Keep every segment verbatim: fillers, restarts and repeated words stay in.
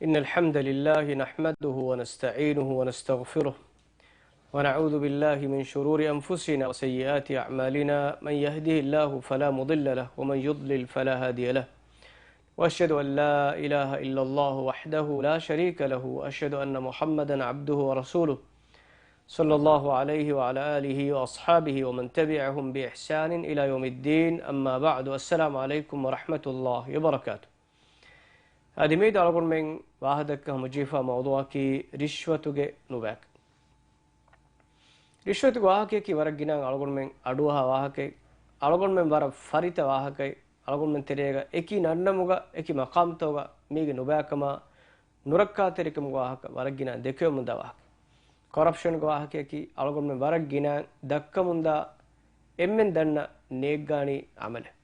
إن الحمد لله نحمده ونستعينه ونستغفره، ونعوذ بالله من شرور أنفسنا وسيئات أعمالنا، من يهده الله فلا مضل له، ومن يضلل فلا هادي له، وأشهد أن لا إله إلا الله وحده لا شريك له، وأشهد أن محمدا عبده ورسوله، صلى الله عليه وعلى آله وأصحابه ومن تبعهم بإحسان إلى يوم الدين، أما بعد، السلام عليكم ورحمة الله وبركاته. އަދި މިއަދު އަޅުގަނޑުމެން ވާހަކަދައްކަން ހަމަޖެހިފާ މައުޟޫޢަކީ ރިޝްވަތުގެ ނުބައިކަން. ރިޝްވަތުގެ ވާހަކަޔަކީ ވަރަށް ގިނަ އަޅުގަނޑުމެން އަޑުއަހާ ވާހަކައެއް. އަޅުގަނޑުމެން ވަރަށް ފަރިތަ ވާހަކައެއް. އަޅުގަނޑުމެން ތެރޭގަ އެކި ނަންނަމުގަ އެކި މަޤާމްތަކުގަ މީގެ ނުބައިކަމާ ނުރައްކާތެރިކަމުގެ ވާހަކަ ވަރަށް ގިނަ ދެކެވެމުންދާ ވާހަކަ. ކޮރަޕްޝަންގެ ވާހަކައަކީ އަޅުގަނޑުމެން ވަރަށް ގިނަ ދައްކަމުންދާ އެންމެން ދަންނަ ނޭއްގާނީ ޢަމަލެއް.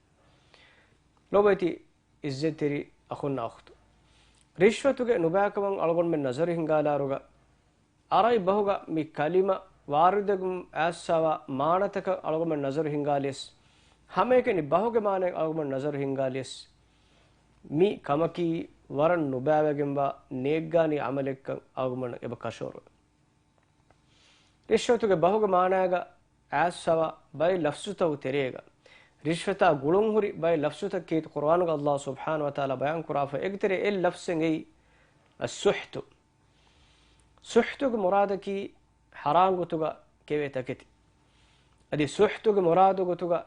ލޯބިވެތި އިއްޒަތްތެރި އަޚުންނާ އުޚްތުން. ރިޝްވަތުގެ ނުބައިކަމަށް އަޅުގަނޑުމެން ނަޒަރު ހިންގާލާއިރުގަ، ޢަރަބި ބަހުގަ މި ކަލިމަ ވާރިދުވެގެން އައިސްފާވާ މާނަތަކަށް އަޅުގަނޑުމެން ނަޒަރު ހިންގާލިޔަސް، ހަމައެކަނި ބަހުގެ މާނައަށް އަޅުގަނޑުމެން ނަޒަރު ހިންގާލިޔަސް، މި ކަމަކީ ވަރަށް ނުބައިވެގެންވާ ނޭއްގާނީ ޢަމަލެއްކަން އަޅުގަނޑުމެން އެބަ ކަށަވަރުވޭ. ރިޝްވަތުގެ ބަހުގެ މާނާގަ އައިސްފާވާ ބައެއް ލަފްޒުތަކުގެ ތެރޭގަ، ރިޝްވަތާ ގުޅުންހުރި ބައެއް ލަފްޒުތައް ކީރިތި ޤުރުއާނުގަ ﷲ ސުބްޙާނަހޫ ވަތަޢާލާ ބަޔާންކުރާފަ، އޭގެ ތެރޭ އެއް ލަފްޒެއް އެއީ އައްސުޙްތު. ސުޙްތުގެ މުރާދަކީ ޙަރާން ގޮތުގަ ކެވޭ ތަކެތި. އަދި ސުޙްތުގެ މުރާދު ގޮތުގަ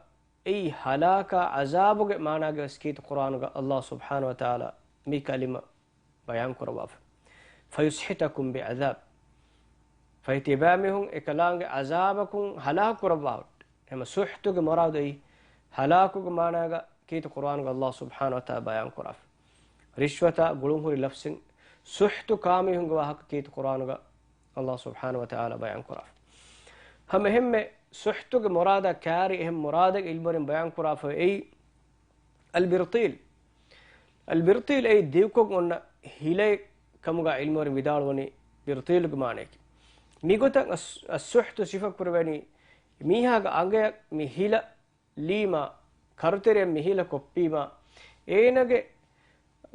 އެއީ ހަލާކާ ޢަޒާބުގެ މާނާގަވެސް ކީރިތި ޤުރުއާނުގަ ﷲ ސުބްޙާނަހޫ ވަތަޢާލާ މި ކަލިމަ ބަޔާންކުރައްވާފަ. فيسحتكم بعذاب. ފަހެ ތިބާމީހުން އެކަލާނގެ ޢަޒާބަކުން ހަލާކު ކުރައްވާ ހުއްޓެ. ހަމަ ސުޙްތުގެ މުރާދު އެއީ ހަލާކުގެ މާނާގަ ކީރިތި ޤުރުއާނުގަ ﷲ ސުބްޙާނަހޫ ވަތަޢާލާ ބަޔާންކުރާފަ. ރިޝްވަތާ ގުޅުންހުރި ލަފްޒެއް ސުޙްތު ކާމީހުންގެ ވާހަކަ ކީރިތި ޤުރުއާނުގަ ﷲ ސުބްޙާނަހޫ ވަތަޢާލާ ބަޔާންކުރާފަ. ހަމަ އެހެންމެ ސުޙްތުގެ މުރާދާ ކާރި އެހެން މުރާދެއް ޢިލްމުވެރިން ބަޔާންކުރާފަ އެއީ އަލްބިރްތީލް. އަލްބިރްތީލް އެއީ ދިގުކޮށް އޮންނަ ހިލައެއް ކަމުގަ ޢިލްމުވެރިން ވިދާޅުވަނީ ބިރްތީލުގެ މާނަޔަކީ. މިގޮތަށް އަސް-، އައްސުޙްތު ސިފަ ކުރެވެނީ މީހާގެ އަނގަޔަށް މި ހިލަ ލީމާ، ކަރުތެރެއަށް މި ހިލަ ކޮށްޕީމާ، އޭނަގެ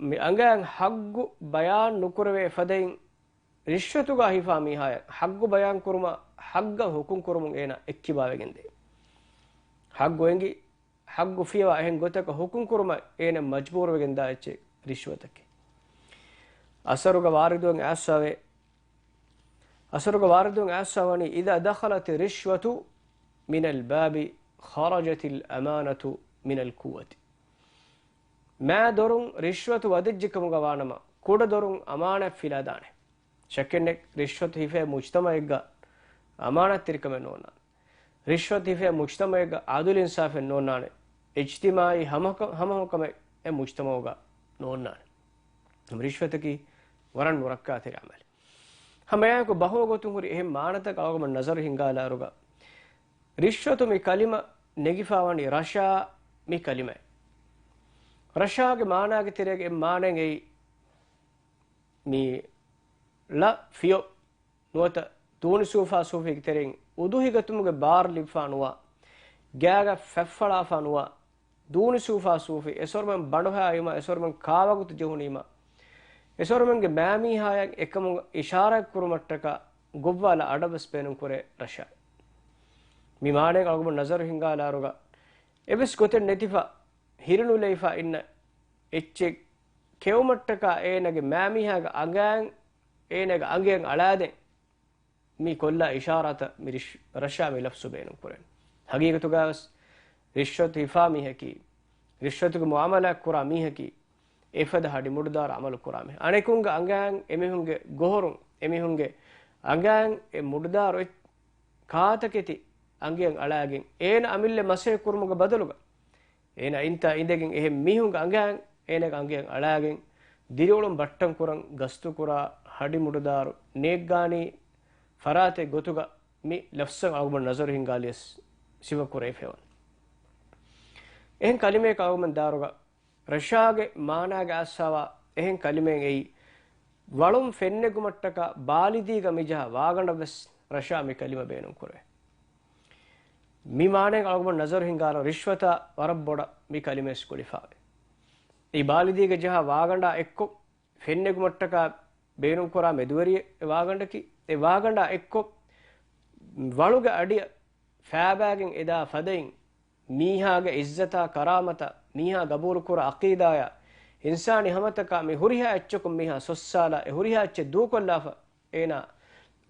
މި އަނގައިން ޙައްގު ބަޔާން ނުކުރެވޭ ފަދައިން ރިޝްވަތުގަ ހިފާ މީހާޔަށް ޙައްގު ބަޔާން ކުރުމަށް ޙައްގަށް ޙުކުމް ކުރުމުން އޭނަ އެއްކިބާވެގެންދޭ. ޙައްގު އެނގި، ޙައްގު ފިޔަވާ އެހެން ގޮތަކަށް ޙުކުމް ކުރުމަށް އޭނަ މަޖްބޫރުވެގެންދާ އެއްޗެއް ރިޝްވަތަކީ. އަސަރުގަ ވާރިދުވެގެން އައިސްފާވޭ. އަސަރުގަ ވާރިދުވެގެން އައިސްފާވަނީ، إذا دخلت الرشوة من الباب خرجت الأمانة من القوة. މާ ދޮރުން ރިޝްވަތު ވަދެއްޖެ ކަމުގަ ވާނަމަ، ކުޑަ ދޮރުން އަމާނާތް ފިލާދާނެ. ޝައްކެއްނެތް، ރިޝްވަތު ހިފޭ މުޖްތަމައެއްގަ އަމާނާތްތެރިކަމެއް ނޯންނާނެ. ރިޝްވަތު ހިފޭ މުޖްތަމައެއްގަ ޢަދުލު އިންސާފެއް ނޯންނާނެ. އިޖްތިމާޢީ ހަމަކަ-، ހަމަހަމަކަމެއް އެ މުޖްތަމައުގަ ނޯންނާނެ. ރިޝްވަތަކީ ވަރަށް ނުރައްކާތެރި ޢަމަލެއް. ހަމައެއާއެކު ބަހުގެ ގޮތުން ހުރި އެހެން މާނަތަކަށް އަޅުގަނޑުމެން ނަޒަރު ހިންގާލާއިރުގަ، ރިޝްވަތު މި ކަލިމަ ނެގިފާވަނީ ރަޝާ މި ކަލިމައެއް. ރަޝާގެ މާނާގެ ތެރޭގަ އެއް މާނައެއް އެއީ މި ޅަ ފިޔޮ ނުވަތަ ދޫނި ސޫފާ ސޫފީގެ ތެރެއިން އުދުހި ގަތުމުގެ ބާރު ލިބިފާ ނުވާ، ގާގަ ފަތްފަޅާފާ ނުވާ، ދޫނި ސޫފާ ސޫފީ، އެސޮރުމެން ބަނޑުހައިވީމަ، އެސޮރުމެން ކާވަގުތު ޖެހުނީމަ، އެސޮރުމެންގެ މާމީހާޔަށް އެކަމުން އިޝާރާތް ކުރުމަށްޓަކާ ގޮއްވާލާ އަޑަށް ވެސް ބޭނުން ކުރޭ ރަޝާ. މި މާނައިން އަޅުގަނޑު ނަޒަރު ހިންގާލާއިރުގަ، އެއްވެސް ގޮތެއް ނެތިފަ، ހިރިނުލައިފަ އިންނަ އެއްޗެއް ކެއުމަށްޓަކާ އޭނަގެ މާމީހާގެ އަނގައިން، އޭނަގެ އަނގައިން އަޅާދޭން މި ކޮށްލާ އިޝާރާތަށް މި ރިޝް-، ރަޝާ މި ލަފްޒު ބޭނުން ކުރޭ. ހަގީގަތުގަވެސް ރިޝްވަތު ހިފާ މީހަކީ، ރިޝްވަތުގެ މުޢާމަލާތް ކުރާ މީހަކީ، އެފަދަ ހަޑި މުޑުދާރު ޢަމަލު ކުރާ މީހެއް. އަނެކުންގެ އަނގައިން އެމީހުންގެ ގޮހޮރުން، އެމީހުންގެ އަނގައިން އެ މުޑުދާރު އެއް ކާތަކެތި އަނގައިން އަޅާގެން އޭނަ އަމިއްލަ މަސައްކަތް ކުރުމުގެ ބަދަލުގަ، އޭނަ އިންތާ އިނދެގެން އެހެން މީހުންގެ އަނގައިން އޭނަގެ އަނގައިން އަޅާގެން، ދިރިއުޅުން ބައްޓަންކުރަން ގަސްތުކުރާ ހަޑި މުޑުދާރު ނޭއްގާނީ ފަރާތެއް ގޮތުގަ މި ލަފްޒަށް އަޅުގަނޑު ނަޒަރު ހިންގާލިޔަސް ސިފަ ކުރެވިފައިވަނީ. އެހެން ކަލިމައެއް އަޅުގަނޑު ދާރުގަ ރަޝާގެ މާނާގަ އައިސްފާވާ އެހެން ކަލިމައެއް އެއީ، ވަޅުން ފެންނެގުމަށްޓަކާ ބާލިދީގަ މިޖަހާ ވާގަނޑަށް ވެސް ރަޝާ މި ކަލިމަ ބޭނުން ކުރޭ. މި މާނައިން އަޅުގަނޑު ނަޒަރު ހިންގާލަން ރިޝްވަތާ ވަރަށް ބޮޑަށް މި ކަލިމަ އެސް ގުޅިފާވޭ. އެ ބާލިދީގަ ޖަހާ ވާގަނޑާ އެއްކޮށް، ފެންނެގުމަށްޓަކާ ބޭނުންކުރާ މެދުވެރި ވާގަނޑަކީ، އެ ވާގަނޑާ އެއްކޮށް، ވަޅުގެ އަޑިއަށް ފާބާގެން އެދާ ފަދައިން، މީހާގެ އިއްޒަތާ ކަރާމަތަށް، މީހާ ގަބޫލުކުރާ އަޤީދާޔަށް، އިންސާނީ ހަމަތަކާ މި ހުރިހާ އެއްޗަކުން މީހާ ސޮއްސާލާ، އެ ހުރިހާ އެއްޗެއް ދޫކޮށްލާފަ، އޭނާ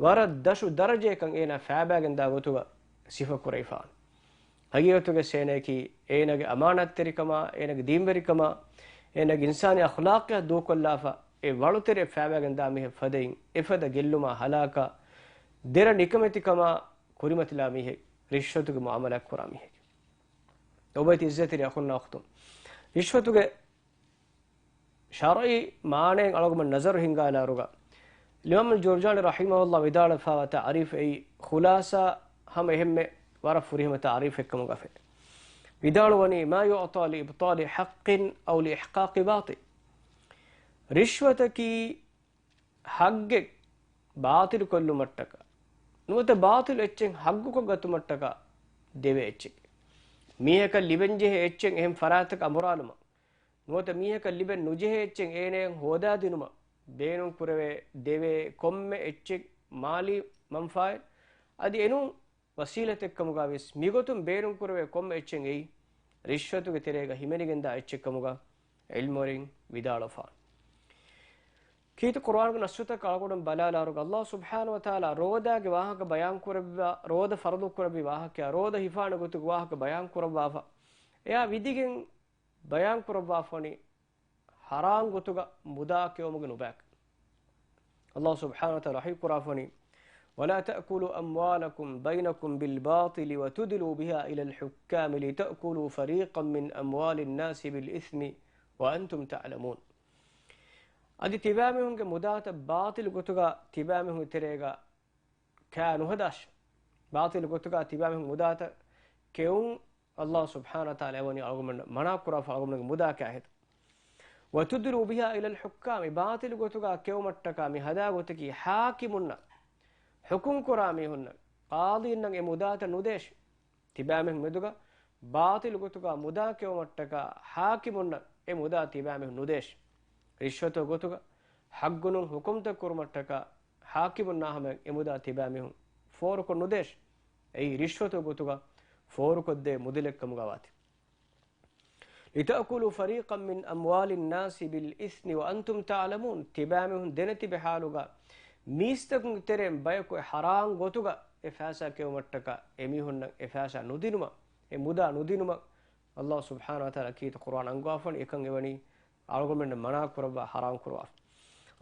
ވަރަށް ދަށު ދަރަޖައަކަށް އޭނާ ފާބާގެންދާ ގޮތުގަ ސިފަކުރެވިފާނެ. ހަގީގަތުގެ އޭނައަކީ އޭނާގެ އަމާނާތްތެރިކަމާ، އޭނާގެ ދީންވެރިކަމާ، އޭނާގެ އިންސާނީ އަޚްލާޤިއްޔާ ދޫކޮށްލާފަ، އެ ވަޅުތެރެއަށް ފާބާގެންދާ މީހެއް ފަދައިން، އެފަދަ ގެއްލުމާ ހަލާކާ، ދެރަ ނިކަމެތިކަމާ ކުރިމަތިލާ މީހެއް، ރިޝްވަތުގެ މުއާމަލާތް ކުރާ މީހެއް. ލޮބުވެތި އިއްޒަތްތެރި އަޚުންނާ އުޚްތުން، ރިޝްވަތުގެ ޝަރުޢީ މާނައިން އަޅުގަނޑުމެން ނަޒަރު ހިންގާލާއިރުގަ، އިމާމުލް ޖުރްޖާނީ ރަޙިމަހުﷲ ވިދާޅުވެފައިވާ ތަޢުރީފު އެއީ ޚުލާޞާ ހަމަ އެހެންމެ ވަރަށް ފުރިހަމަ ތަޢުރީފެއްކަމުގަ ވެ. ވިދާޅުވަނީ، "ما يعطى لإبطال حق أو لإحقاق باطل." ރިޝްވަތަކީ ޙައްޤެއް ބާޠިލުކޮށްލުމަށްޓަކާ، ނުވަތަ ބާޠިލު އެއްޗެއް ޙައްޤުކޮށް ގަތުމަށްޓަކާ ދެވޭ އެއްޗެއް. މީހަކަށް ލިބެންޖެހޭ އެއްޗެއް އެހެން ފަރާތަކަށް އަނބުރާލުމަށް، ނުވަތަ މީހަކަށް ލިބެން ނުޖެހޭ އެއްޗެއް އޭނައަށް ހޯދާދިނުމަށް ބޭނުންކުރެވޭ، ދެވޭ ކޮންމެ އެއްޗެއް، މާލީ މަންފާއެއް އަދި އެނޫން ވަސީލަތެއްކަމުގަ ވެސް މިގޮތުން ބޭނުންކުރެވޭ ކޮންމެ އެއްޗެއް އެއީ، ރިޝްވަތުގެ ތެރޭގަ ހިމެނިގެންދާ އެއްޗެއްކަމުގަ ޢިލްމުވެރިން ވިދާޅުވެފާނެ. ކީރިތި ޤުރުއާނުގެ ނައްޞުތަކަށް އަޅުގަނޑު ބަލާލާއިރުގަ، ﷲ ސުބްޙާނަހޫ ވަތަޢާލާ ރޯދާގެ ވާހަކަ ބަޔާންކުރެއްވާ، ރޯދަ ފަރުޟުކުރެއްވި ވާހަކަޔާ، ރޯދަ ހިފާނެ ގޮތުގެ ވާހަކަ ބަޔާންކުރައްވާފަ، އެއާ ވިދިގެން ބަޔާންކުރައްވާފަނީ ޙަރާން ގޮތުގަ މުދާ ކެއުމުގެ ނުބައިކަން. ﷲ ސުބްޙާނަހޫ ވަތަޢާލާ ވަޙީކުރާފަނީ، "ولا تأكلوا أموالكم بينكم بالباطل وتدلوا بها إلى الحكام لتأكلوا فريقا من أموال الناس بالإثم وأنتم تعلمون." އަދި ތިބާމީހުންގެ މުދާތައް ބާޠިލު ގޮތުގަ ތިބާމީހުންގެ ތެރޭގަ ކާ ނުހަދާށި. ބާޠިލު ގޮތުގަ ތިބާމީހުން މުދާތައް ކެއުން ﷲ ސުބްޙާނަހޫ ވަތަޢާލާ އެވަނީ އަޅުގަނޑުމެން މަނާ ކުރާފަ އަޅުގަނޑުމެންގެ މުދާ ކާ ހިތަށް. "وتدلوا بها إلى الحكام." ބާޠިލު ގޮތުގަ ކެއުމަށްޓަކާ މި ހަދާ ގޮތަކީ ޙާކިމުންނަށް، ޙުކުމް ކުރާ މީހުންނަށް، ޤާޟީންނަށް އެ މުދާތައް ނުދޭށި. ތިބާމީހުން މެދުގަ ބާޠިލު ގޮތުގަ މުދާ ކެއުމަށްޓަކާ ޙާކިމުންނަށް އެ މުދާ ތިބާމީހުން ނުދޭށި. ރިޝްވަތު ގޮތުގަ ޙައްޤުނޫން ޙުކުމްތައް ކުރުމަށްޓަކާ ޙާކިމުންނާ ހަމައަށް އެ މުދާ ތިބާމީހުން ފޯރުކޮށް ނުދޭށި. އެއީ ރިޝްވަތު ގޮތުގަ ފޯރުކޮށްދޭ މުދަލެއްކަމުގަ ވާތީ. "لتأكلوا فريقا من أموال الناس بالإثم وأنتم تعلمون." ތިބާމީހުން ދެނެތިބި ޙާލުގަ މީސްތަކުންގެ ތެރެއިން ބަޔަކު އެ ޙަރާން ގޮތުގަ އެ ފައިސާ ކެއުމަށްޓަކާ އެމީހުންނަށް އެ ފައިސާ ނުދިނުމަށް، އެ މުދާ ނުދިނުމަށް ﷲ ސުބްޙާނަހޫ ވަތަޢާލާ ކީރިތި ޤުރުއާން އަންގަވާފަނީ. އެކަން އެވަނީ އަޅުގަނޑުމެންނަށް މަނާ ކުރައްވާ، ޙަރާން ކުރައްވާފަ.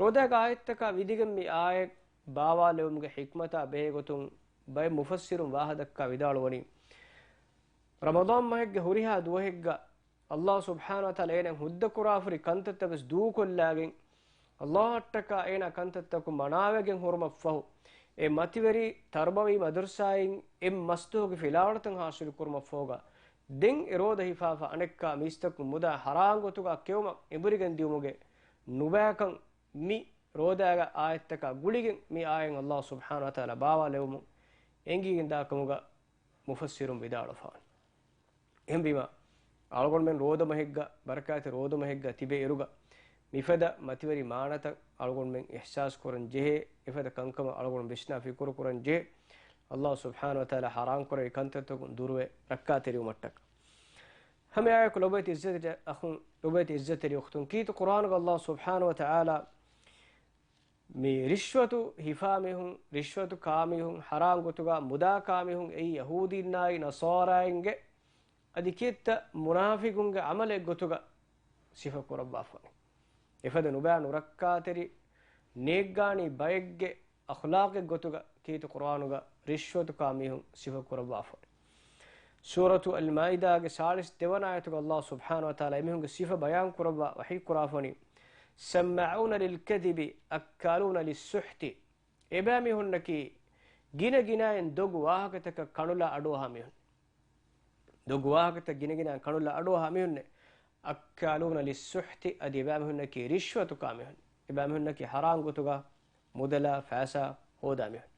ރޯދާގެ އާޔަތްތަކާ ވިދިގެން މި އާޔަތް ބާވާލެވުމުގެ ޙިކްމަތާ ބެހޭގޮތުން ބައެއް މުފައްސިރުން ވާހަކަ ދައްކާ ވިދާޅުވަނީ، ރަމަޟާން މަހެއްގެ ހުރިހާ ދުވަހެއްގަ ﷲ ސުބްޙާނަހޫ ވަތަޢާލާ އޭނަ ހުއްދަ ކުރާފަ ހުރި ކަންތައްތައް ވެސް ދޫކޮށްލާގެން، ﷲ އަށްޓަކާ އޭނާ ކަންތައްތަކުން މަނާވެގެން ހުރުމަށްފަހު، އެ މަތިވެރި ތަރުބަވީ މަދަރުސާއިން އެއް މަސްދުވަހުގެ ފިލާވަޅުތައް ޙާޞިލު ކުރުމަށްފަހުގަ، ދެން އެ ރޯދަ ހިފާފަ އަނެއްކާ މީސްތަކުން މުދާ ޙަރާން ގޮތުގަ ކެއުމަށް އެނބުރިގެން ދިއުމުގެ ނުބައިކަން މި ރޯދާގެ އާޔަތްތަކާ ގުޅިގެން މި އާޔަތް ﷲ ސުބްޙާނަހޫ ވަތަޢާލާ ބާވާލެވުމުން އެނގިގެންދާ ކަމުގަ މުފައްސިރުން ވިދާޅުވެފަވަނީ. އެހެންވީމަ، އަޅުގަނޑުމެން ރޯދަމަހެއްގަ، ބަރަކާތް ރޯދަމަހެއްގަ ތިބޭ އިރުގަ، މިފަދަ މަތިވެރި މާނަތައް އަޅުގަނޑުމެން އިޙްސާސް ކުރަން ޖެހޭ، އެފަދަ ކަންކަމަށް އަޅުގަނޑު ވިސްނާ ފިކުރު ކުރަން ޖެހޭ، ﷲ ސުބްޙާނަހޫ ވަތަޢާލާ ޙަރާން ކުރެއްވި ކަންތައްތަކުން ދުރުވެ ރައްކާތެރިވުމަށްޓަކާ. ހަމައެއާއެކު ލޮބުވެތި އިއްޒަތްތެރި އަޚުން، ލޮބުވެތި އިއްޒަތްތެރި އުޚްތުން، ކީރިތި ޤުރުއާނުގަ ﷲ ސުބްޙާނަހޫ ވަތަޢާލާ މި ރިޝްވަތު ހިފާ މީހުން، ރިޝްވަތު ކާ މީހުން، ޙަރާން ގޮތުގަ މުދާ ކާ މީހުން އެއީ ޔަހޫދީންނާއި ނަޞާރާއިންގެ އަދި ކިއެއްތަ މުނާފިޤުންގެ ޢަމަލެއް ގޮތުގަ ސިފަ ކުރައްވާފަވަނީ. އެފަދަ ނުބައި ނުރައްކާތެރި ނޭއްގާނީ ބައެއްގެ އަޚްލާޤެއް ގޮތުގަ ކީރިތި ޤުރުއާނުގަ ރިޝްވަތު ކާ މީހުން ސިފަ ކުރައްވާފަވަނީ. ސޫރަތު އަލްމާއިދާގެ ސާޅީސް ދެވަނަ އާޔަތުގަ ﷲ ސުބްޙާނަހޫ ވަތަޢާލާ އެމީހުންގެ ސިފަ ބަޔާން ކުރައްވާ ވަޙީ ކުރާފަވަނީ، سَمَّاعُونَ لِلْكَذِبِ أَكَّالُونَ لِلسُّحْتِ. އެބައިމީހުންނަކީ ގިނަ ގިނައިން ދޮގު ވާހަކަތަކަށް ކަނުލާ އަޑުއަހާ މީހުން. ދޮގު ވާހަކަތައް ގިނަ ގިނައިން ކަނުލާ އަޑުއަހާ މީހުންނޭ. أَكَّالُونَ لِلسُّحْتِ، އަދި އެބައިމީހުންނަކީ ރިޝްވަތު ކާ މީހުން. އެބައިމީހުންނަކީ ޙަރާން ގޮތުގަ މުދަލާ ފައިސާ ހޯދާ މީހުން.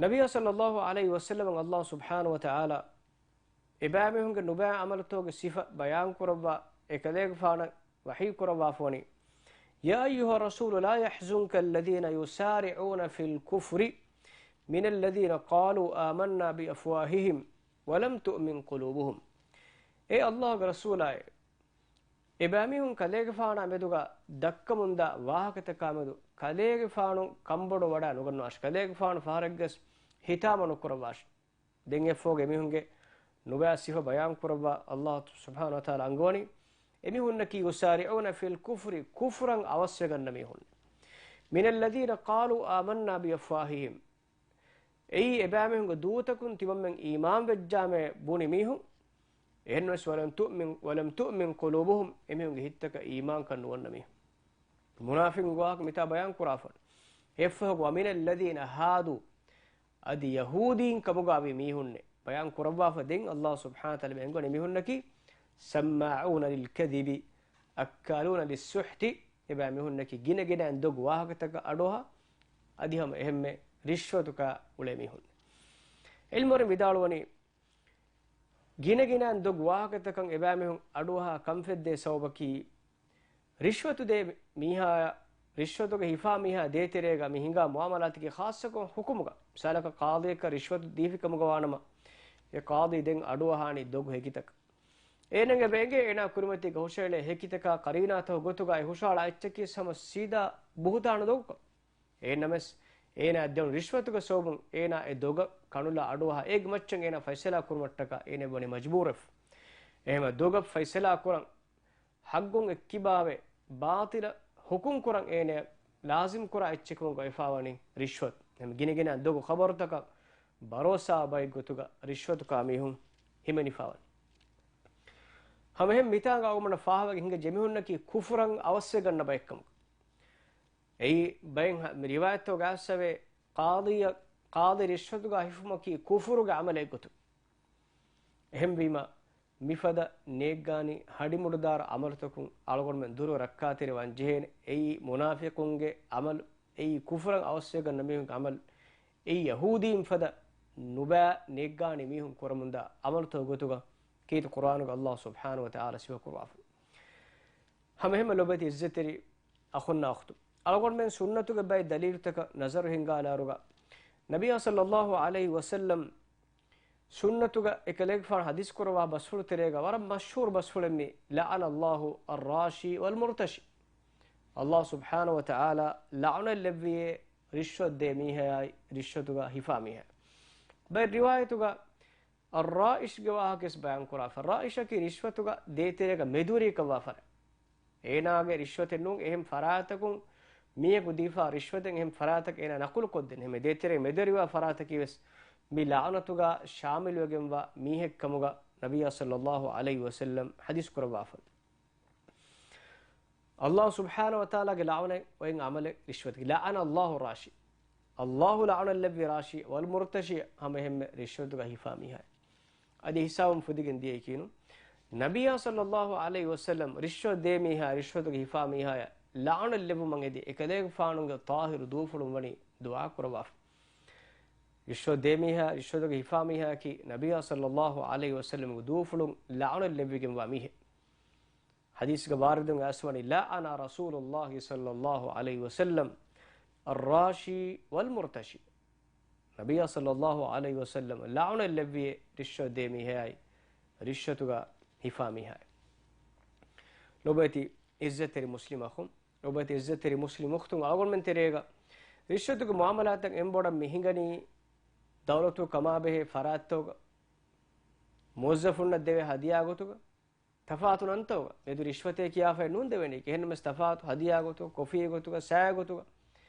ނަބިއްޔާ ޞައްލައްލާހު ޢަލައިހި ވަސައްލަމަށް ﷲ ސުބްޙާނަހޫ ވަތަޢާލާ އެބައިމީހުންގެ ނުބައި ޢަމަލުތަކުގެ ސިފަ ބަޔާން ކުރައްވާ، އެކަލޭގެފާނަށް ވަޙީ ކުރައްވާފަވަނީ، يا أيها الرسول لا يحزنك الذين يسارعون في الكفر من الذين قالوا آمنا بأفواههم ولم تؤمن قلوبهم. އޭ ﷲ ގެ ރަސޫލާއޭ، އެބައިމީހުން ކަލޭގެފާނާ މެދުގަ ދައްކަމުންދާ ވާހަކަތަކާ މެދު ކަލޭގެފާނު ކަންބޮޑު ވަޑާ ނުގަންނަވާށި. ކަލޭގެފާނު ފަހަރެއްގަސް ހިތާމަ ނުކުރައްވާށި. ދެން އެއަށްފަހުގަ އެމީހުންގެ ނުބައި ސިފަ ބަޔާން ކުރައްވާ ﷲ ސުބްޙާނަހު ވަތަޢާލާ އަންގަވަނީ، އެމީހުންނަކީ يسارعون في الكفر، ކުފުރަށް އަވަސްވެގަންނަ މީހުން. من الذين قالوا آمنا بأفواههم. އެއީ އެބައިމީހުންގެ ދޫތަކުން ތިމަންމެން އީމާން ވެއްޖާމޭ ބުނި މީހުން. އެހެންވެސް ولم تؤمن، ولم تؤمن قلوبهم، އެމީހުންގެ ހިތްތަކަށް އީމާންކަން ނުވަންނަ މީހުން. މުނާފިޤުންގެ ވާހަކަ މިތާ ބަޔާން ކުރާފަ. އެއަށްފަހު ومن الذين هادوا، އަދި ޔަހޫދީން ކަމުގައި މީހުންނެއް ބަޔާން ކުރައްވާފަ. ދެން ﷲ ސުބްޙާނަހު ވަތަޢާލާ އެނގުނީ މީހުންނަކީ سماعون للكذب أكالون للسحت، އެބައިމީހުންނަކީ ގިނަގިނައިން ދޮގު ވާހަކަތަކަށް އަޑުއަހާ، އަދި ހަމަ އެހެންމެ ރިޝްވަތު ކާ އުޅޭ މީހުން. ޢިލްމުވެރިން ވިދާޅުވަނީ، ގިނަގިނައިން ދޮގު ވާހަކަތަކަށް އެބައިމީހުން އަޑުއަހާ ކަންފަތްދޭ ސަބަބަކީ، ރިޝްވަތު ދޭ މީހާޔަށް، ރިޝްވަތުގެ ހިފާ މީހާ ދޭތެރޭގަ މި ހިނގާ މުޢާމަލާތަކީ ޚާއްޞަކޮށް ޙުކުމުގަ، މިސާލަކަށް ޤާޟީއަކަށް ރިޝްވަތު ދީފިކަމުގަ ވާނަމަ، އެ ޤާޟީ ދެން އަޑުއަހާނީ ދޮގު ހެކިތަކަށް. އޭނަގެ އެނގޭ އޭނާ ކުރިމަތީގަ ހުށައެޅޭ ހެކިތަކާ ޤަރީނާތަކުގެ ގޮތުގައި ހުށައަޅާ އެއްޗަކީ ހަމަ ސީދާ ބުހުތާނު ދޮގުކަން. އެހެންނަމަވެސް، އޭނާ ދެން ރިޝްވަތުގެ ސަބަބުން އޭނާ އެ ދޮގަށް ކަނުލާ އަޑުއަހާ އޭގެ މައްޗަށް އޭނާ ފައިސަލާ ކުރުމަށްޓަކާ އޭނާ ވަނީ މަޖްބޫރުވެފަ. އެހެންމަ ދޮގަށް ފައިސަލާ ކުރަން، ޙައްގުން އެއްކިބާވެ، ބާޠިލަށް ޙުކުމް ކުރަން އޭނާ ލާޒިމް ކުރާ އެއްޗެއް ކަމުގަ ވެފާވަނީ ރިޝްވަތު. އެހެން ގިނަގިނަ ދޮގު ޚަބަރުތަކަށް ބަރޯސާ ބައެއްގޮތުގަ ރިޝްވަތު ކާ މީހުން ހިމެނިފާވަނީ. ހަމައެހެން މިތާނގަ އަޅުގަނޑަށް ފާހަގަވެގެން ހިނގަ ޖެމިހުންނަކީ ކުފުރަށް އަވަސްވެގަންނަ ބައެއްކަމުގަ. އެއީ ބައެއް ހަ-، މި ރިވާޔަތްތަކުގަ އައިސްފަވޭ، ޤާޟީއަށް، ޤާޟީ ރިޝްވަތުގަ ހިފުމަކީ ކުފުރުގެ ޢަމަލެއްގޮތު. އެހެންވީމަ، މިފަދަ ނޭއްގާނި ހަޑިމުޑުދާރު ޢަމަލުތަކުން އަޅުގަނޑުމެން ދުރު ރައްކާތެރިވާން ޖެހޭނެ. އެއީ މުނާފިޤުންގެ ޢަމަލު، އެއީ ކުފުރަށް އަވަސްވެގަންނަ މީހުންގެ ޢަމަލު، އެއީ ޔަހޫދީން ފަދަ ނުބައި ނޭއްގާނި މީހުން ކުރަމުންދާ ޢަމަލުތަކުގެ ގޮތުގަ ކީރިތި ޤުރްއާނުގަ ﷲ ސުބްޙާނަހު ވަތަޢާލާ ސިފަކުރައްވާފަ. ހަމައެހެންމެ ލޮބުވެތި ޢިއްޒަތްތެރި އަޚުންނާ އުޚްތުން، އަޅުގަނޑުމެން ސުންނަތުގެ ބައެއް ދަލީލުތަކަށް ނަޒަރު ހިންގާލާއިރުގަ، ނަބިއްޔާ ޞައްލައްލާހު ޢަލައިހި ވަސައްލަމް ސުންނަތުގަ އެކަލޭގެފާނު ޙަދީޘް ކުރައްވާ ބަސްފުޅު ތެރޭގަ ވަރަށް މަޝްހޫރު ބަސްފުޅެއް މީ، لعن الله الراشي والمرتشي. ﷲ ސުބްޙާނަހު ވަތަޢާލާ ލަޢުނަތް ލެއްވިޔޭ ރިޝްވަތް ދޭ މީހާޔާއި ރިޝްވަތުގަ ހިފާ މީހާ. ބައެއް ރިވާޔަތުގަ އައްރާއިޝްގެ ވާހަކަވެސް ބަޔާންކުރާފަ. އައްރާއިޝަކީ ރިޝްވަތުގަ ދޭތެރޭގަ މެދުވެރިއަކަށްވާ ފަރާތް. އޭނާގެ ރިޝްވަތެއް ނޫން، އެހެން ފަރާތަކުން މީހަކު ދީފާ ރިޝްވަތެއް އެހެން ފަރާތަކަށް އޭނާ ނަޤުލުކޮށްދޭނެ. އެހެން ދޭތެރޭގަ މެދުވެރިވާ ފަރާތަކީވެސް މި ލަޢުނަތުގަ ޝާމިލުވެގެންވާ މީހެއްކަމުގަ ނަބިއްޔާ ޞައްލައްލާހު ޢަލައިހި ވަސައްލަމް ޙަދީޘް ކުރައްވާފަ. ﷲ ސުބްޙާނަހު ވަތަޢާލާގެ ލަޢުނަތް އޮތް ޢަމަލެއް ރިޝްވަތަކީ. لعن الله الراشي. ﷲ ލަޢުނަތް ލެއްވި ރާޝީ، والمرتشي، ހަމައެހެންމެ ރިޝްވަތުގަ ހިފާ މީހާ. އަދި ހިސާބުން ފުދިގެން ދިޔައީކީނު، ނަބިއްޔާ ޞައްލައްލާހު ޢަލައިހި ވަސައްލަމް ރިޝްވަތް ދޭ މީހާ، ރިޝްވަތުގަ ހިފާ މީހާޔަށް ލަޢުނަތް ލެއްވުމަށް އެދި އެކަލޭގެފާނުގެ ޠާހިރު ދޫފުޅުން ވަނީ ދުޢާ ކުރައްވާފަ. ރިޝްވަތް ދޭ މީހާ، ރިޝްވަތުގަ ހިފާ މީހާއަކީ ނަބިއްޔާ ޞައްލައްލާހު ޢަލައިހި ވަސައްލަމްގެ ދޫފުޅުން ލަޢުނަތް ލެއްވިގެންވާ މީހެއް. ޙަދީޘްގަ ވާރިދުން އައިސްވަނީ، لعن رسول الله صلى الله عليه وسلم الراشي والمرتشي. ނަބިއްޔާ ޞައްލައްލާހު ޢަލައިހި ވަސައްލަމަ ލަޢުނަތް ލެއްވިޔޭ ރިޝްވަތް ދޭ މީހާއާއި، ރިޝްވަތުގަ ހިފާ މީހާއާއި. ލޮބުވެތި ޢިއްޒަތްތެރި މުސްލިމް އަޚުން، ލޮބުވެތި ޢިއްޒަތްތެރި މުސްލިމް އުޚްތުން، އަޅުގަނޑުމެން ތެރޭގަ ރިޝްވަތުގެ މުޢާމަލާތަށް އެން ބޮޑަށް މި ހިނގަނީ، ދައުލަތު ކަމާބެހޭ ފަރާތްތަކުގަ މުވައްޒަފުންނަށް ދެވޭ ހަދިޔާ ގޮތުގަ، ތަފާތު ނަންތަކުގަ، މެދު ރިޝްވަތޭ ކިޔާފައެއް ނޫން ދެވެނީ. އެހެންނަމަވެސް ތަފާތު ހަދިޔާ ގޮތުގަ، ކޮފީ ގޮތުގަ، ސާ ގޮތުގަ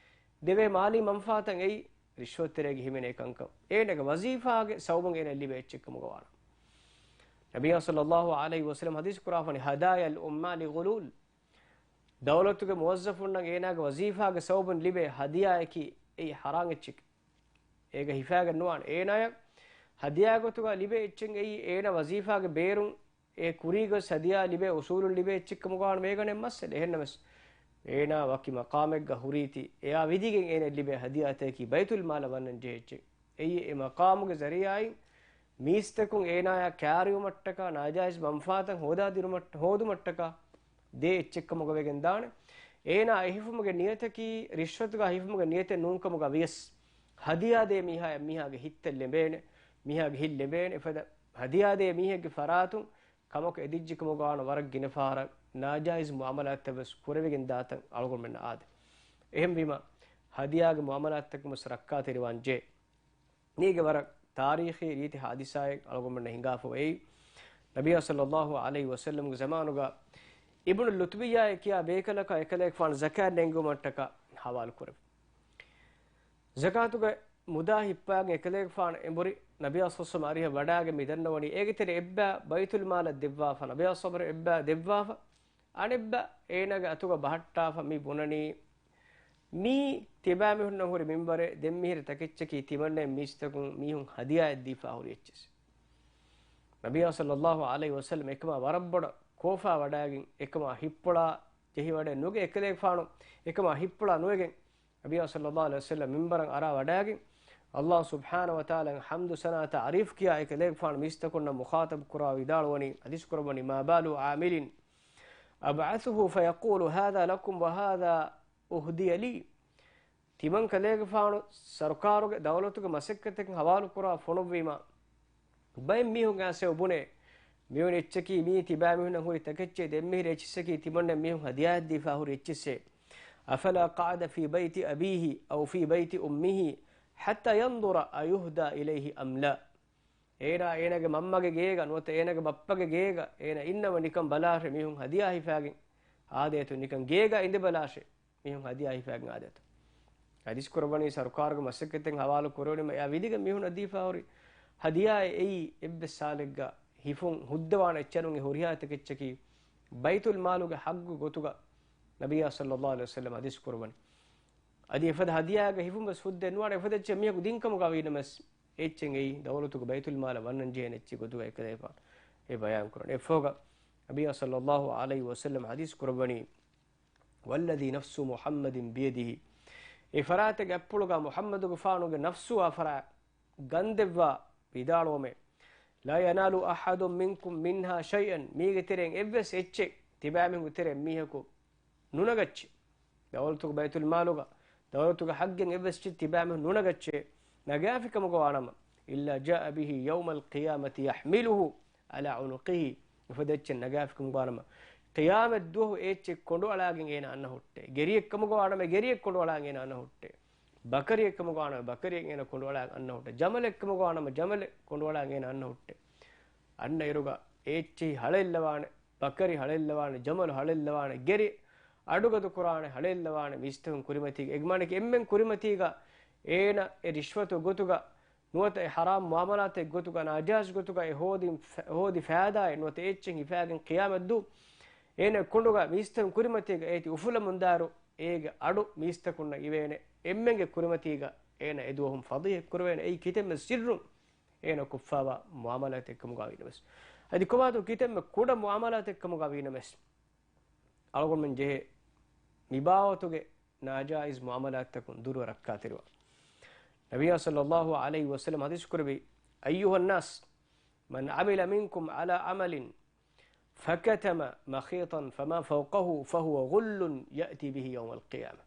ދެވޭ މާލީ މަންފާތައް އެއީ ރިޝްވަތްތެރޭގެ ހިމެނޭ ކަންކަން. އޭނާގެ ވަޒީފާގެ ސަބަބުން އޭނާ ލިބޭ އެއްޗެއް ކަމުގަ ވާނަމަ. ނަބިއްޔާ ޞައްލައްލާހު ޢަލައިހި ވަސައްލަމަ ޙަދީޘް ކުރާފަނީ، هدايا العمال غلول. ދައުލަތުގެ މުވައްޒަފުންނަށް އޭނާގެ ވަޒީފާގެ ސަބަބުން ލިބޭ ހަދިޔާއަކީ އެއީ ޙަރާމް އެއްޗެކޭ. އޭގަ ހިފާގެން ނުވާނެ. އޭނާޔަށް ހަދިޔާ ގޮތުގަ ލިބޭ އެއްޗެއް އެއީ އޭނާ ވަޒީފާގެ ބޭރުން އެ ކުރީގަ ހަދިޔާ ލިބޭ އުސޫލުން ލިބޭ އެއްޗެއް ކަމުގަ ވާނަމަ އޭގަ ނެއް މައްސަލަ. އެހެންނަމަވެސް، އޭނާ ވަކި މަޤާމެއްގަ ހުރީތީ، އެއާ ވިދިގެން އޭނަ ލިބޭ ހަދިޔާތަކީ ބައިތުލް މާލަށް ވަންނަން ޖެހޭ އެއްޗެއް. އެއީ އެ މަޤާމުގެ ޒަރީޢާއިން މީސްތަކުން އޭނާޔާ ކާރިވުމަށްޓަކާ، ނާޖާއިޒް މަންފާތައް ހޯދާދިނުމަށް، ހޯދުމަށްޓަކާ ދޭ އެއްޗެއް ކަމުގަ ވެގެން ދާނެ. އޭނާ އެ ހިފުމުގެ ނިޔަތަކީ ރިޝްވަތުގަ ހިފުމުގެ ނިޔަތެއް ނޫންކަމުގަ ވިޔަސް، ހަދިޔާ ދޭ މީހާ އެ މީހާގެ ހިތްތައް ލެނބޭނެ، މީހާގެ ހިތް ލެނބޭނެ. އެފަދަ ހަދިޔާ ދޭ މީހެއްގެ ފަރާތުން ކަމަކު އެދިއްޖިކަމުގަ ވަނަ ވަރަށް ގިނަ ފަހަރަށް ނާޖާއިޒް މުއާމަލާތްތައް ވެސް ކުރެވިގެން ދާތަން އަޅުގަނޑުމެންނަށް އާދެ. އެހެންވީމަ، ހަދިޔާގެ މުއާމަލާތްތަކުން ވެސް ރައްކާތެރިވާން ޖެހޭ. މީގެ ވަރަށް ތާރީޚީ ރީތި ހާދިސާއެއް އަޅުގަނޑުމެންނަށް ހިނގާފަ އޮތް. ނަބިއްޔާ ޞައްލައްލާހު ޢަލައިހި ވަސައްލަމްގެ ޒަމާނުގަ އިބްނު ލުތުބިއްޔާއޭ ކިޔާ ބޭކަލަކާ އެކަލޭގެފާނު ޒަކާތް ނެންގުމަށްޓަކާ ހަވާލު ކުރެވި. ޒަކާތުގެ މުދާ ހިއްޕާގެން އެކަލޭގެފާނު އެނބުރި ނަބިއްޔާ ޞައްލައްލާހު ޢަލައިހި ވަސައްލަމް އަރިހަށް ވަޑާގެން މި ދަންނަވަނީ، އޭގެ ތެރޭ އެއްބަ ބައިތުލް މާލަށް ދެއްވާފަ، ނަބިއްޔާ ޞައްލައްލާހު ޢަލައިހި ވަސައްލަމް އެއްބަ ދެއްވާފަ، އަނެއްބަ އޭނާގެ އަތުގަ ބަހައްޓާފަ މި ބުނަނީ، މީ ތިބާމީހުންނަށް ހުރި މިންވަރެއް، ދެންމިހިރަ ތަކެއްޗަކީ ތިމަންނައެއް މީސްތަކުން މީހުން ހަދިޔާއެއް ދީފާ ހުރި އެއްޗެއް. ނަބިއްޔާ ޞައްލައްލާހު ޢަލައިހި ވަސައްލަމް އެކަމާ ވަރަށް ބޮޑަށް ކޯފާ ވަޑާގެން އެކަމާ ހިއްޕޮޅާ ޖެހިވަޑައެއް ނުގެ އެކަލޭގެފާނު އެކަމާ ހިއްޕޮޅާ ނުވެގެން، ނަބިއްޔާ ޞައްލައްލާހު ޢަލައިހި ވަސައްލަމް މިންބަރަށް އަރާ ވަޑާގެން، ﷲ ސުބްޙާނަހު ވަތަޢާލާ ޙަމްދު ސަނާ ތަޢުރީފް ކިޔާ އެކަލޭގެފާނު މީސްތަކުންނަށް މުޚާޠަބު ކުރާ ވިދާޅުވަނީ، ޙަދީޘް ކުރައްވަނީ، ما بال عامل أبعثه فيقول هذا لكم وهذا أهدي لي. ތިމަން ކަލޭގެފާނު ސަރުކާރުގެ ދައުލަތުގެ މަސައްކަތެއް ހަވާލު ކުރާ ފޮނުއްވީމަ، ބައެއް މީހުން އައިސް އެ ބުނޭ، މިވެނި އެއްޗަކީ މީ ތިބާމީހުންނަށް ހުރި ތަކެއްޗޭ، ދެންމިހިރަ އެއްޗިއްސަކީ ތިމަންނަ މީހުން ހަދިޔާއަށް ދީފާ ހުރި އެއްޗިއްސޭ. أفلا قعد في بيت أبيه أو في بيت أمه حتى ينظر أيهدى إليه أم لا. އޭނާ އޭނާގެ މަންމަގެ ގޭގަ ނުވަތަ އޭނާގެ ބައްޕަގެ ގޭގަ އޭނާ އިންނަވަ ނިކަން ބަލާށޭ މީހުން ހަދިޔާ ހިފާގެން އާދޭތޯ، ނިކަން ގޭގަ އިނދެ ބަލާށޭ މީހުން ހަދިޔާ ހިފާގެން އާދޭތޯ. ޙަދީޘް ކުރައްވަނީ ސަރުކާރުގެ މަސައްކަތެއް ހަވާލު ކުރެވުނީމަ އެއާ ވިދިގެން މީހުންނަށް ދީފާ ހުރި ހަދިޔާއޭ. އެއީ އެއްވެސް ސާލެއްގަ ހިފުން ހުއްދަވާނެ އެއްޗެއް ނޫން. އެ ހުރިހާ ތަކެއްޗަކީ ބައިތުލް މާލުގެ ޙައްޤު ގޮތުގަ ނަބިއްޔާ ޞައްލައްލާހު ޢަލައިހި ވަސައްލަމް ޙަދީޘް ކުރައްވަނީ. އަދި އެފަދަ ހަދިޔާގެ ހިފުން ވެސް ހުއްދައެއް ނުވާނެ. އެފަދަ އެއްޗެއް މީހަކު ދިން ކަމުގަ ވީނަމަވެސް، އެއްޗެއް އެއީ ދައުލަތުގެ ބައިތުލް މާލަށް ވަންނަން ޖެހޭނެ އެއްޗެއް ގޮތުގަ އެކަލޭފާނު އެ ބަޔާން ކުރަނީ. އެއަށްފަހުގަ ނަބިއްޔާ ޞައްލައްލާހު ޢަލައިހި ވަސައްލަމް ޙަދީޘް ކުރައްވަނީ، والذي نفس محمد بيده، އެ ފަރާތެއްގެ އަތްޕުޅުގަ މުޙައްމަދުގެފާނުގެ ނަފްސު އާ ފަރާތް ގަންދެއްވާ ވިދާޅުވަމޭ، لا ينال أحد منكم منها شيئا، މީގެ ތެރެއިން އެއްވެސް އެއްޗެއް ތިބާމީހުންގެ ތެރެއިން މީހަކު ނުނަގައްޗޭ. ދައުލަތުގެ ބައިތުލް މާލުގަ، ދައުލަތުގެ ޙައްޤެއް އެއްވެސް އެއްޗެއް ތިބާމީހުން ނުނަގައްޗޭ، ނަގާފިކަމުގަ ވާނަމަ، إلا جاء به يوم القيامة يحمله على عنقه. އެފަދަ އެއްޗެއް ނަގާފިކަމުގަ ވާނަމަ، ޤިޔާމަތް ދުވަހު އެ އެއްޗެއް ކޮނޑުއަޅާގެން އޭނާ އަންނަ ހުއްޓޭ. ގެރިއެއްކަމުގަ ވާނަމަ، ގެރިއެއް ކޮނޑުއަޅާގެން އޭނާ އަންނަ ހުއްޓޭ. ބަކަރިއެއްކަމުގަ ވާނަމަ، ބަކަރިއެއް އޭނާ ކޮނޑުއަޅާގެން އަންނަ ހުއްޓޭ. ޖަމަލެއްކަމުގަ ވާނަމަ، ޖަމަލެއް ކޮނޑުއަޅާގެން އޭނާ އަންނަ ހުއްޓޭ. އަންނަ އިރުގަ އެ އެއްޗެހި ހަޅޭއްލަވާނެ، ބަކަރި ހަޅޭއްލަވާނެ، ޖަމަލު ހަޅޭއްލަވާނެ، ގެރި އަޑުގަދަ ކުރާނެ، ހަޅޭއްލަވާނެ މީސްތަކުން ކުރިމަތީގަ. އެގެ މާނައަކީ އެންމެން ކުރިމަތީގަ އޭނަ އެ ރިޝްވަތު ގޮތުގަ ނުވަތަ އެ ޙަރާމް މުޢާމަލާތެއް ގޮތުގަ ނާޖާއިޒް ގޮތުގަ އެ ހޯދި، ހޯދި ފައިދާއެއް ނުވަތަ އެ އެއްޗެއް ހިފާގެން ޤިޔާމަތްދުވަހު އޭނަ ކޮނޑުގަ މީސްތަކުން ކުރިމަތީގަ އޭތި އުފުލަމުންދާއިރު، އޭގެ އަޑު މީސްތަކުންނަށް އިވޭނެ. އެންމެންގެ ކުރިމަތީގަ އޭނަ އެދުވަހުން ފަޟީޙަތް ކުރެވޭނެ. އެއީ ކިތަންމެ ސިއްރުން އޭނަ ކޮށްފާވާ މުޢާމަލާތެއްކަމުގަ ވީނަމަވެސް. އަދި ކޮބާތޯ ކިތަންމެ ކުޑަ މުޢާމަލާތެއްކަމުގަ ވީނަމަވެސް، އަޅުގަނޑުމެން ޖެހޭ މިބާވަތުގެ ނާޖާއިޒް މުޢާމަލާތްތަކުން ދުރުވެ ރައްކާތެރިވާން. ނަބިއްޔާ ޞައްލައްލާހު ޢަލައިހި ވަސައްލަމް ޙަދީޘް ކުރެއްވި، أيها الناس، من عمل منكم على عمل فكتم مخيطا فما فوقه فهو غل يأتي به يوم القيامة.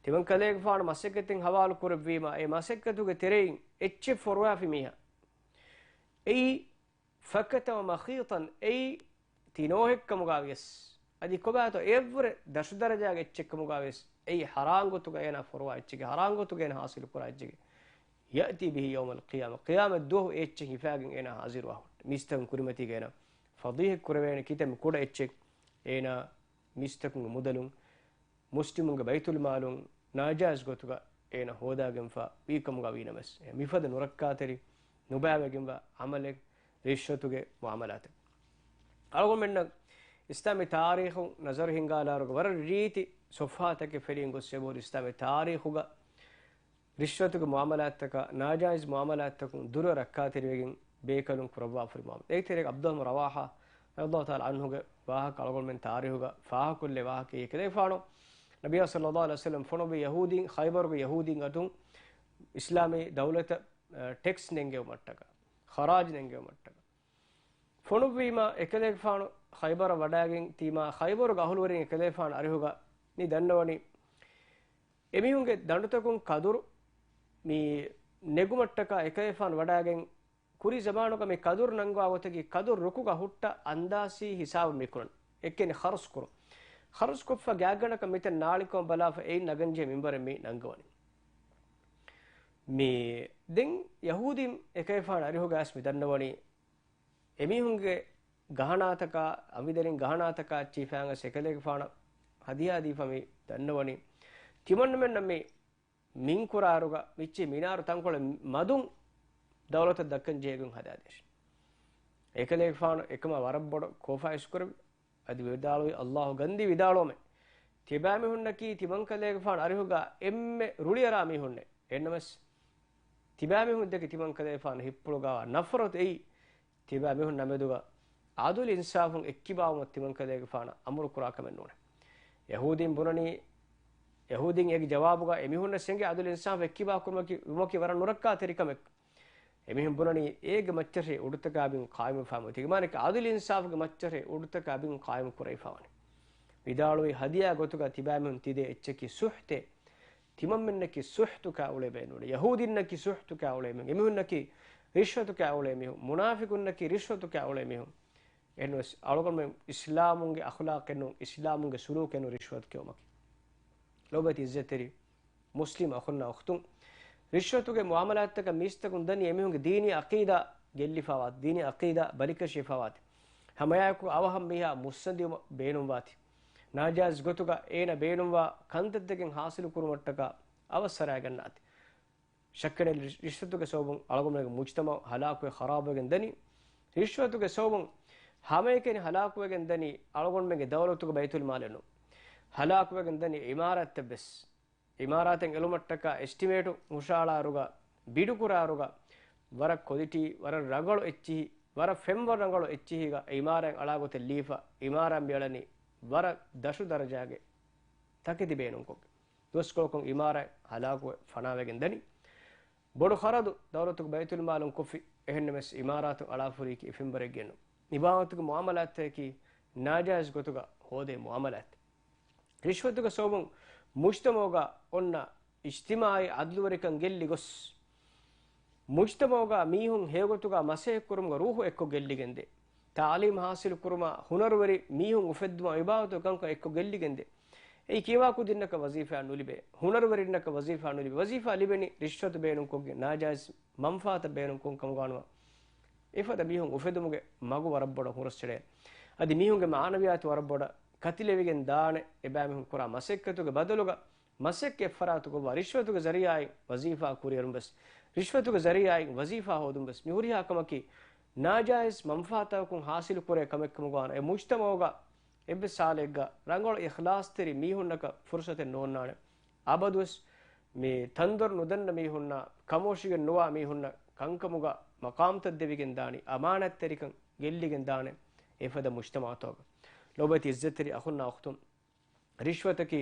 ތިމަން ކަލޭގެފާނު މަސައްކަތެއް ހަވާލު ކުރެއްވީމަ، އެ މަސައްކަތުގެ ތެރެއިން އެއްޗެއް ފޮރުވާފި މީހާ، އެއީ، فكتم مخيطا، އެއީ ތިނޯހެއްކަމުގަ ވިޔަސް، އަދި ކޮބާތޯ އެއަށްވުރެ ދަށު ދަރަޖާގެ އެއްޗެއްކަމުގަ ވިޔަސް، އެއީ ޙަރާމް ގޮތުގަ އޭނާ ފޮރުވާ އެއްޗެކޭ، ޙަރާމް ގޮތުގަ އޭނާ ޙާޞިލު ކުރާ އެއްޗެކޭ. يأتي به يوم القيامة، ޤިޔާމަތް ދުވަހު އެ އެއްޗެއް ހިފާގެން އޭނާ ޙާޟިރުވާ ހުއްޓޭ. މީސްތަކުން ކުރިމަތީގަ އޭނާ ފަޟީޙަތް ކުރެވޭނެ ކިތަންމެ ކުޑަ އެއްޗެއް އޭނާ މީސްތަކުންގެ މުދަލުން، މުސްލިމުންގެ ބައިތުލްމާލުން ނާޖާއިޒް ގޮތުގަ އޭނަ ހޯދާގެންފަ ވީ ކަމުގަ ވީނަމަވެސް، މިފަދަ ނުރައްކާތެރި ނުބައިވެގެންވާ ޢަމަލެއް ރިޝްވަތުގެ މުޢާމަލާތެއް. އަޅުގަނޑުމެންނަށް އިސްލާމީ ތާރީޚު ނަޒަރު ހިންގާލާއިރުގަ ވަރަށް ރީތި ސޮފްޙާތަކެއް ފެށިގެން ގޮސް އެބަހުރި އިސްލާމީ ތާރީޚުގަ ރިޝްވަތުގެ މުޢާމަލާތްތަކާ، ނާޖާއިޒް މުޢާމަލާތްތަކުން ދުރުވެ ރައްކާތެރިވެގެން ބޭކަލުން ކުރައްވާފަ ހުރި މުޢާމަލާތް. އޭގެ ތެރޭގަ ޢަބްދުﷲ ބިން ރަވާޙާ ރަޟިޔަﷲ ތަޢާލާ ޢަންހުގެ ވާހަކަ އަޅުގަނޑުމެން ތާރީޚުގަ ފާހަގަކޮށްލެވޭ ވާހަކައެއް. އެކަލޭގެފާނު ނަބިއްޔާ ޞައްލަﷲ ޢަލައިހި ވަސައްލަމް ފޮނުއްވި ޔަހޫދީން، ޚައިބަރުގެ ޔަހޫދީން އަތުން އިސްލާމީ ދައުލަތަށް، އަ، ޓެކްސް ނެންގެވުމަށްޓަކާ، ޚަރާޖް ނެންގެވުމަށްޓަކާ. ފޮނުއްވީމަ އެކަލޭގެފާނު ޚައިބަރަށް ވަޑާގެން ތީމާ، ޚައިބަރުގެ އަހުލުވެރިން އެކަލޭގެފާނު އަރިހުގަ މި ދަންނަވަނީ، އެމީހުންގެ ދަނޑުތަކުން ކަދުރު މި ނެގުމަށްޓަކާ އެކަލޭފާނު ވަޑާގެން ކުރީ ޒަމާނުގަ މި ކަދުރު ނަންގާ ގޮތަކީ ކަދުރު ރުކުގަ ހުއްޓަ އަންދާސީ ހިސާބު މި ކުރަން. އެކެނި ޚަރުސް ކުރުން. ޚަރުސް ކޮށްފަ ގާތްގަނޑަކަށް މިތަން ނާޅިކަމަށް ބަލާފަ އެއިން ނަގަންޖެހޭ މިންވަރެއް މި ނަންގަވަނީ. މި ދެން ޔަހޫދީން އެކަލޭފާނު އަރިހުގަ އައިސް މި ދަންނަވަނީ، އެމީހުންގެ ގަހަނާތަކާ، އަނބިދަރިން ގަހަނާތަކާ އެއްޗިހި ފާނގަސް އެކަލޭގެފާނަށް ހަދިޔާ ދީފަ މި ދަންނަވަނީ. ތިމަންނަމެންނަށް މި މިންކުރާރުގަ މިއްޗި މިނާރު ތަންކޮޅެއް މަދުން ދައުލަތަށް ދައްކަން ޖެހިގެން ހަދާދޭށި. އެކަލޭގެފާނު އެކަމާ ވަރަށް ބޮޑަށް ކޯފާ އިސްކުރެއްވި. އަދި ވިދާޅުވި، އައްލާހު ގަންދީ ވިދާޅުވަމޭ. ތިބާމީހުންނަކީ ތިމަންކަލޭގެފާނު އަރިހުގަ އެންމެ ރުޅިއަރާ މީހުންނޭ. އެހެންނަމަސް ތިބާމީހުން ދެކެ ތިމަންކަލޭގެފާނު ހިތްޕުޅުގަވާ ނަފްރަތު އެއީ، ތިބާމީހުންނާ މެދުގަ އަދުލު އިންސާފުން އެއްކިބާވުމަށް ތިމަންކަލޭގެފާނަށް އަމުރު ކުރާ ކަމެއް ނޫނޭ. ޔަހޫދީން ބުނަނީ، ޔަހޫދީން އޭގެ ޖަވާބުގަ އެމީހުންނަށް އެނގޭ އަދުލު އިންސާފު އެއްކިބާ ކުރުމަކީ، ވުމަކީ ވަރަށް ނުރައްކާތެރި ކަމެއް. އެމީހުން ބުނަނީ އޭގެ މައްޗަށޭ އުޑުތަކާ ބިން ޤާއިމުވެފާ މިއޮތީ. އެކަމާ އަދުލު އިންސާފުގެ މައްޗަށޭ އުޑުތަކާ ބިން ޤާއިމު ކުރެވިފާވަނީ. ވިދާޅުވި ހަދިޔާ ގޮތުގަ ތިބާމީހުން ތިދޭ އެއްޗަކީ ސުހްތޭ. ތިމަންމެންނަކީ ސުހްތު ކާ އުޅޭ ބޭނުން. ޔަހޫދީންނަކީ ސުހްތު ކާ އުޅޭ މީހުން. އެމީހުންނަކީ ރިޝްވަތު ކާ އުޅޭ މީހުން. މުނާފިޤުންނަކީ ރިޝްވަތު ކާ އުޅޭ މީހުން. އެހެންވެސް އަޅުގަނޑުމެން އިސްލާމުންގެ އަޚްލާޤެއް ނޫން، އިސްލާމުންގެ ސުލޫކެއް ނޫން ރިޝްވަތު ކެއުމަކީ. ލޯބިވެތި އިއްޒަތްތެރި މުސްލިމް އަޚުންނާ އުޚްތުން، ރިޝްވަތުގެ މުޢާމަލާތްތަކަށް މީސްތަކުން ދަނީ އެމީހުންގެ ދީނީ ޢަޤީދާ ގެއްލިފާވާތި، ދީނީ ޢަޤީދާ ބަލިކަށިވެފާވާތި. ހަމައެއާއެކު އަވަހަށް މީހާ މުއްސަނދިވުމަށް ބޭނުންވާތި. ނާޖާއިޒް ގޮތުގަ އޭނަ ބޭނުންވާ ކަންތައްތަކެއް ޙާޞިލު ކުރުމަށްޓަކާ އަވަސް ހަރާގަންނާތި. ޝައްކެއް ނެތް، ރިޝް-، ރިޝްވަތުގެ ސަބަބުން އަޅުގަނޑުމެންގެ މުޖްތަމަޢު ހަލާކުވެ ޚަރާބުވެގެން ދަނީ. ރިޝްވަތުގެ ސަބަބުން ހަމައެކަނި ހަލާކުވެގެން ދަނީ އަޅުގަނޑުމެންގެ ދައުލަތުގެ ބައިތުލްމާލެއް ނޫން. ހަލާކުވެގެން ދަނީ އިމާރާތްތައް ވެސް. އިމާރާތެއް އެޅުމަށްޓަކާ އެސްޓިމޭޓު ހުށަހަޅާއިރުގަ، ބިޑު ކުރާއިރުގަ، ވަރަށް ކޮލިޓީ، ވަރަށް ރަނގަޅު އެއްޗިހި، ވަރަށް ފެންވަރު ރަނގަޅު އެއްޗިހީގަ އިމާރާތް އަޅާ ގޮތެއް ލީފަ، އިމާރާތް މިއަޅަނީ ވަރަށް ދަށު ދަރަޖާގެ ތަކެތި ބޭނުންކޮށްގެން. ދުވަސްކޮޅަކުން އިމާރާތް ހަލާކުވެ ފަނާވެގެން ދަނީ. ބޮޑު ޚަރަދު ދައުލަތުގެ ބައިތުލްމާލުން ކޮށްފި، އެހެންނަމަވެސް އިމާރާތު އަޅާފަ ހުރީކީ އެފެންވަރެއްގެއް ނޫން. އިމާރާތުގެ މުޢާމަލާތްތަކަކީ ނާޖާއިޒް ގޮތުގަ ހޯދޭ މުޢާމަލާތް. ރިޝްވަތުގެ ސަބަބުން މުޖްތަމަޢުގަ އޮންނަ އިޖްތިމާޢީ ޢަދުލުވެރިކަން ގެއްލި ގޮސް، މުޖްތަމަޢުގަ މީހުން ހެޔޮގޮތުގަ މަސައްކަތްކުރުމުގެ ރޫޙު އެއްކޮށް ގެއްލިގެންދޭ. ތަޢުލީމް ޙާޞިލު ކުރުމާ، ހުނަރުވެރި މީހުން އުފެއްދުމާ ވިބާވަތު ކަންކަން އެއްކޮށް ގެއްލިގެންދޭ. އެއީ ކިޔަވާ ކުދިންނަކަށް ވަޒީފާ ނުލިބޭ، ހުނަރުވެރިންނަކަށް ވަޒީފާ ނުލިބޭ، ވަޒީފާ ލިބެނީ ރިޝްވަތު ބޭނުންކޮށްގެން، ނާޖާއިޒް މަންފާތައް ބޭނުންކޮށް ކަމުގާނުވާ. އެފަދަ މީހުން އުފެދުމުގެ މަގު ވަރަށް ބޮޑަށް ހުރަސްއެޅޭ. އަދި މީހުންގެ މާނަވިއްޔާތު ވަރަށް ބޮޑަށް ކަތިލެވިގެން ދާނެ، އެބައިމީހުން ކުރާ މަސައްކަތުގެ ބަދަލުގަ މަސައްކަތް އެއްފަރާތު ކޮށްވާ، ރިޝްވަތުގެ ޒަރީޢާއިން ވަޒީފާ ކުރިއެރުން ވެސް، ރިޝްވަތުގެ ޒަރީޢާއިން ވަޒީފާ ހޯދުން ވެސް، މި ހުރިހާ ކަމަކީ ނާޖާއިޒް މަންފާތަކުން ޙާޞިލު ކުރޭ ކަމެއް ކަމުގާނު، އެ މުޖްތަމަޢުގަ އެއްވެސް ހާލެއްގަ ރަނގަޅު އިޚްލާޞްތެރި މީހުންނަކަށް ފުރުޞަތެއް ނޯންނާނެ. އަބަދުވެސް މި ތަންދޮރު ނުދަންނަ މީހުންނާ، ކަމުވޮށިގެން ނުވާ މީހުންނަށް ކަންކަމުގަ މަޤާމްތައް ދެވިގެން ދާނީ، އަމާނާތްތެރިކަން ގެއްލިގެން ދާނެ އެފަދަ މުޖްތަމަޢުތަކުގަ. ލޯބިވެތި އިއްޒަތްތެރި އަޚުންނާ އުޚްތުން، ރިޝްވަތަކީ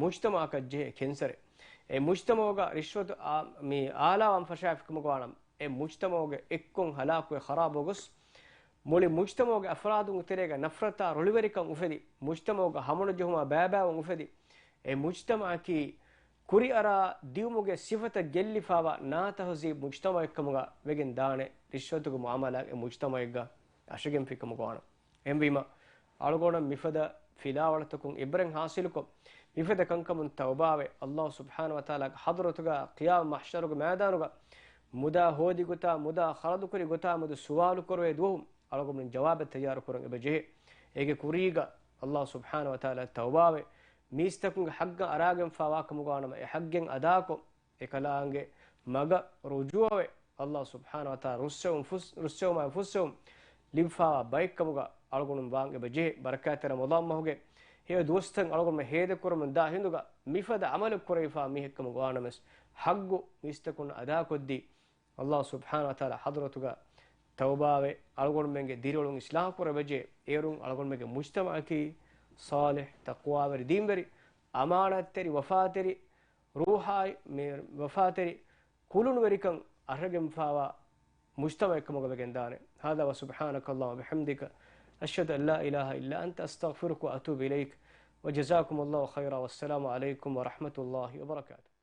މުޖްތަމަޢަކަށް ޖެހޭ ކެންސަރެއް. އެ މުޖްތަމަޢުގަ ރިޝްވަތު އާ-، މި އާލާވާން ފަށާފިކަމުގަ ވާނަމަ، އެ މުޖްތަމަޢުގެ އެއްކޮށް ހަލާކުވެ ޚަރާބުވެ ގޮސް، މުޅި މުޖްތަމަޢުގެ އަފްރާދުންގެ ތެރޭގަ ނަފްރަތާ ރުޅިވެރިކަން އުފެދި، މުޖްތަމަޢުގަ ހަމަނުޖެހުމާ ބައިބައިވުން އުފެދި، އެ މުޖްތަމަޢަކީ ކުރިއަރާ ދިއުމުގެ ސިފަތައް ގެއްލިފާވާ ނާތަހުޒީބު މުޖްތަމަޢެއްކަމުގަ ވެގެން ދާނެ، ރިޝްވަތުގެ މުޢާމަލާތް އެ މުޖްތަމަޢެއްގަ އަށަގެންފިކަމުގަ ވާނަމަ. އެހެންވީމަ، އަޅުގަނޑަށް މިފަދަ ފިލާވަޅުތަކުން އިބްރަތް ޙާޞިލުކޮށް، މިފަދަ ކަންކަމުން ތައުބާވެ، ﷲ ސުބްޙާނަހޫ ވަތަޢާލާގެ ޙަޟްރަތުގަ ޤިޔާމަ މަޙްޝަރުގެ މައިދާނުގަ މުދާ ހޯދި ގޮތާ، މުދާ ޚަރަދުކުރި ގޮތާ މެދު ސުވާލު ކުރެވޭ ދުވަހު އަޅުގަނޑުމެން ޖަވާބެއް ތައްޔާރު ކުރަން އެބަ ޖެހޭ. އޭގެ ކުރީގަ ﷲ ސުބްޙާނަހޫ ވަތަޢާލާ ތައުބާވެ، މީސްތަކުންގެ ޙައްޤަށް އަރާގެންފާވާ ކަމުގަ ވާނަމަ، އެ ޙައްޤެއް އަދާކޮށް، އެކަލާނގެ މަގަށް ރުޖޫޢަވެ، ﷲ ސުބްޙާނަހޫ ވަތަޢާލާ ރުއްސެވުން ފުސް-، ރުއްސެވުމާއި ފުއްސެވުން ލިބިފާވާ ބައެއްކަމުގަ އަޅުގަނޑުމެން ވާން އެބަ ޖެހޭ. ބަރަކާތްތެރި ރަމަޟާން މަހުގެ ހެޔޮ ދުވަސްތައް އަޅުގަނޑުމެން ހޭދަކުރަމުން ދާ ހިނދުގަ މިފަދަ ޢަމަލެއް ކުރެވިފާ މީހެއްކަމުގަ ވާނަމަވެސް، ޙައްޤު މީސްތަކުންނަށް އަދާކޮށްދީ، ﷲ ސުބްޙާނަހޫ ވަތަޢާލާ ޙަޟްރަތުގަ ތައުބާވެ، އަޅުގަނޑުމެންގެ ދިރިއުޅުން އިޞްލާޙު ކުރެވިއްޖެ. އޭރުން އަޅުގަނޑުމެންގެ މުޖްތަމަޢަކީ ޞާލިޙް، ތަޤްވާވެރި، ދީންވެރި، އަމާނާތްތެރި، ވަފާތެރި، ރޫޙާއި މި ވަފާތެރި، ކުޅުނުވެރިކަން އަށަގެންފާވާ މުޖްތަމަޢެއްކަމުގަ ވެގެންދާނެ. هذا وسبحانك اللهم وبحمدك، أشهد أن لا إله إلا أنت، أستغفرك وأتوب إليك. وجزاكم الله خيرا، والسلام عليكم ورحمة الله وبركاته.